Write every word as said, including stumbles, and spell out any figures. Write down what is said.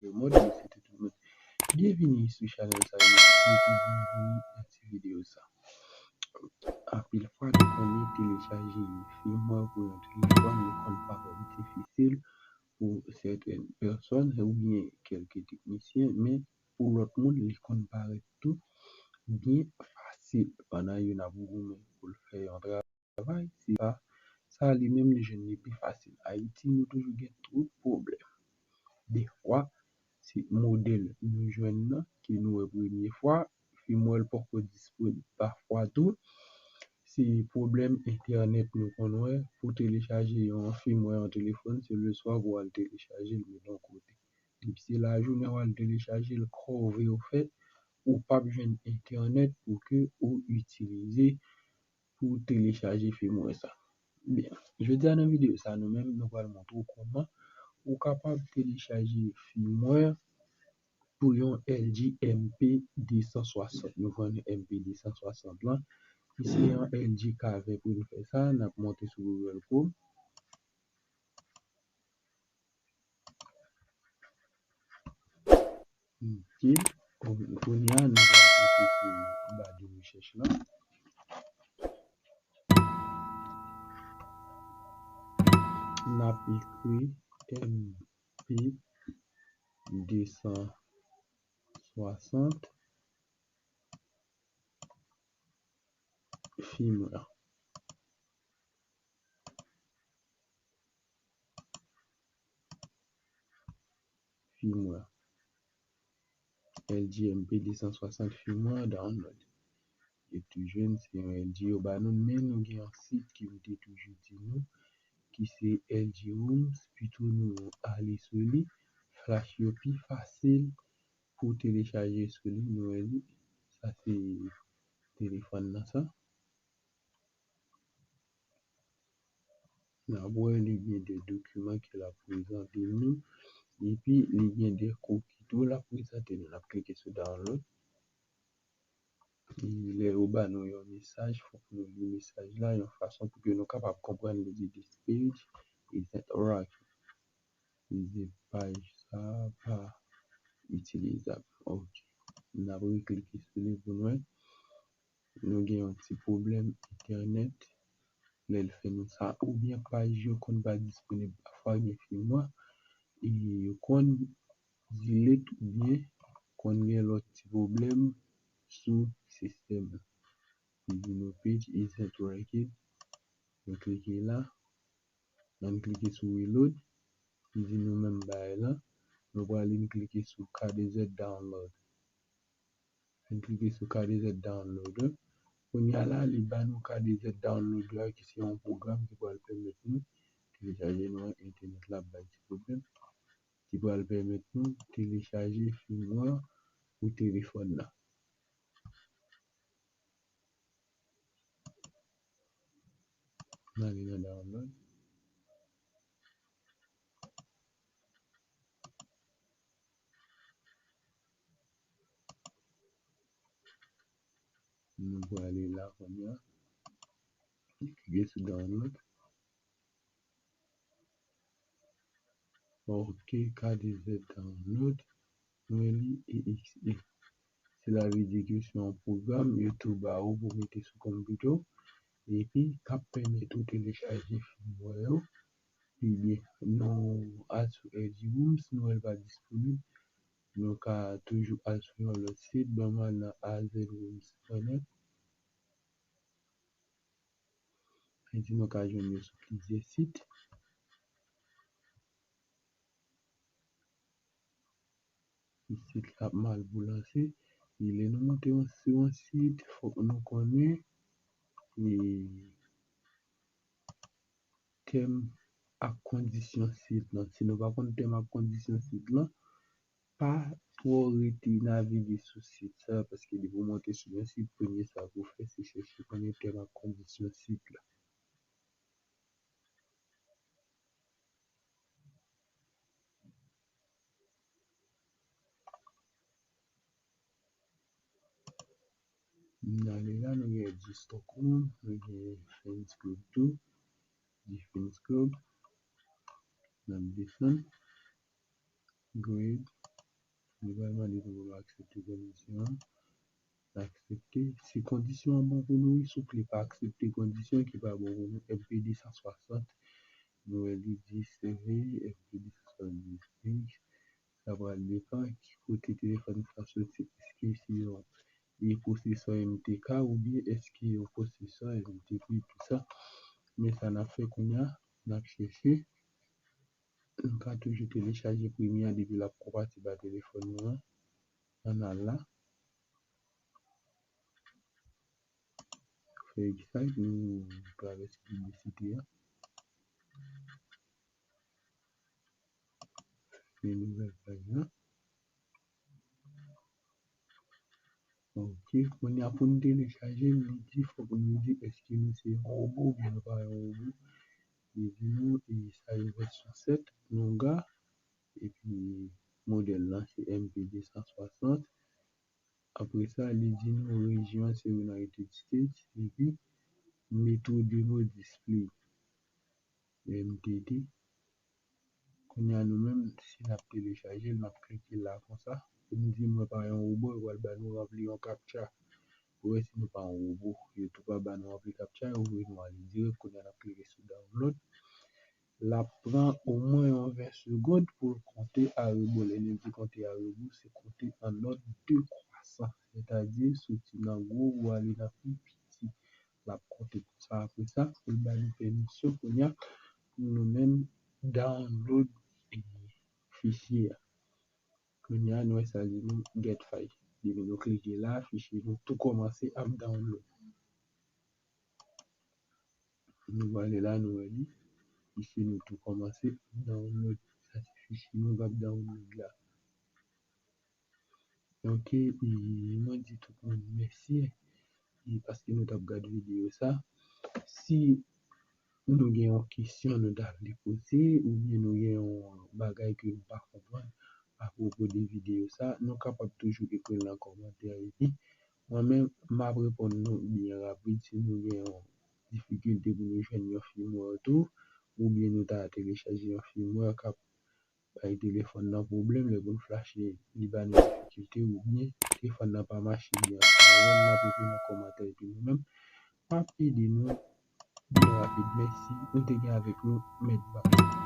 Lemonn, mwen swete tout moun byenvini sou chanèl sa yo, mwen swete tout byenvini nan ti videyo sa. Anpil fwa, nou konnen telechaje firmware pou yon telefòn, li konn parèt difisil pou sèten pèsòn oubyen kèlke teknisyen, men pou lòt moun, li konn parèt tou byen fasil. Pandan youn ap goumen pou l fè yon travay, se pa sa li menm li jwenn li pi fasil. Ayiti, nou toujou gen twòp pwoblèm. Defwa, se modèl nou jwenn nan, ke nou wè premye fwa, firmware l poko disponib. Pafwa tou, se pwoblèm entènèt nou konn wè pou telechaje yon firmware yon telefòn, se leswa pou w al telechaje l, met yon kote. Depi se lajounen w al telechaje l, kòve w fèt, ou p ap jwenn entènèt pou ke ou itilize pou telechaje firmware sa. Byen, jodi a nan videyo sa, nou menm, nou pral montre w kòman ou kapab telechaje firmware pou yon L G M P de san swasant. Nou pran yon M P de san swasant lan, ki se yon L G K ven pou nou fè sa, n ap monte sou Google Chrome. Ok. Kounye a, nou pral klike sou ba de rechèch lan. N ap ekri M P de san swasant firmware. Firmware. L G M P de san swasant firmware download. Yo tou jwenn se yon L G yo ba nou, men nou gen yon sit ke m te toujou di nou, ki se L G Rooms, pito nou ale sou li, flash yo pi fasil pou telechaje sou li, nou wè li. Sa se telefòn nan sa. N ap wè li gen de dokiman ke l ap prezante nou, epi li gen de cookie tou l ap prezante nou. N ap klike sou download. E lè yo ba nou yon mesaj, fòk nou li mesaj la yon fason pou ke nou kapab konprann li di this page isn't working. Li di paj sa pa itilizab. Ok. N ap reklike sou li pou nou wè. Nou gen yon ti pwoblèm entènèt lè l fè nou sa, oubyen paj yo konn pa disponib. Pafwa gen firmware, e yo konn delete oubyen konn gen lòt ti pwoblèm sou sistèm nan. Li di nou page isn't working. Nou klike la. Ann klike sou reload. Li di nou menm bagay la. Nou prale n klike sou K D Z download. Ann klike sou K D Z downloader. Kounye a la, li ba nou K D Z downloader a, ki se yon pwogram ki pral pèmèt nou telechaje, nou wè entènèt la ap bay ti pwoblèm, ki pral pèmèt nou telechaje firmware pou telefòn nan. N ale nan download. Nou prale la kounye a. Klike sou download. Ok, K D Z download. Nou li E X E. Sela vle di ke se yon pwogram yo tou ba ou pou mete sou konpitè w, epi k ap pèmèt ou telechaje firmware yo. Ebyen, nou al sou L G Rooms, nou wè l pa disponib. Nou ka toujou al sou yon lòt sit, ban m al nan A Z Rooms pwen nèt. Li di nou ka jwenn yo sou plizyè sit. Sit la ap mal pou lanse. E lè nou monte yon, sou yon sit, fòk nou konnen, e, tèm ak kondisyon sit lan. Si nou pa konn tèm ak kondisyon sit lan, pa twò rete navige sou sit sa, paske depi w monte sou yon sit, premye sa pou w fè, se chèche konnen tèm ak kondisyon sit la. N ale la, nou gen G Stockholm, nou gen Friends Club tou, G Friends Club, n ap desann, Great Li pral mande nou pou nou aksepte kondisyon an. Aksepte. Si kondisyon an bon pou nou, wi, souple, pa aksepte kondisyon ki pa bon pou nou. M P de san swasant, nou wè li di seve M P de san swasanndiz. Sa pral depann ki kote telefòn sa soti. Èske se yon, li posesè M T K oubyen èske yon posesè M T P, tou sa. Men sa n ap fè kounye a, n ap chèche. Nou ka toujou telechaje premye a depi l ap konpatib a telefòn nou an. Ann al la. Fè egzak, nou travèse piblisite a. Fè nouvèl paj la. Ok, kounye a pou n telechaje l, li di, fòk nou di èske nou se yon wobo oubyen nou pa yon wobo. Li di nou, e sa e vèsyon sèt, longa, epi modèl lan se M P de san swasant. Apre sa, li di nou rejyon an se United States, epi metro demo display, M T D. Kounye a nou menm, si n ap telechaje l, n ap klike la konsa. Pou nou di mwen pa yon wobo, yo pral ba nou ranpli yon captcha. Pou wè si nou pa yon wobo. Yo tou pa ba nou ranpli captcha, yo voye nou ale dirèk. Kounye a n ap klike sou download. L ap pran omwen yon ven segonn pou l konte a rebo. Lè nou di konte a rebo, se konte an lòd dekwasan. Sètadi, soti nan gwo pou ale nan pi piti. L ap konte konsa. Apre sa, pou l ba nou pèmisyon kounye a pou nou menm download, e, fichye a. Kounye a, nou wè sa di nou get file. Depi nou klike la, fichye nou tou kòmanse ap download. Nou prale la, nou wè li. Fichye nou tou kòmanse ap download. Sa se fichye nou k ap download la. Ok, e, mwen di tout moun mèsi, e, paske nou t ap gade videyo sa. Si nou gen yon kesyon nou ta vle poze, oubyen nou gen yon bagay ke nou pa konprann apwopo de videyo sa, nou kapab toujou ekri l nan kòmantè, epi mwen menm, m ap reponn nou byen rapid si nou gen yon difikilte pou nou jwenn yon firmware tou, oubyen nou ta telechaje yon firmware k ap bay telefòn nan pwoblèm, lè pou n flache li ba nou difikilte oubyen telefòn nan pa mache byen. Sa nou menm n ap ekri nan kòmantè epi nou menm m ap ede nou byen rapid. Mèsi, nou te gen avèk nou Mèt Bak.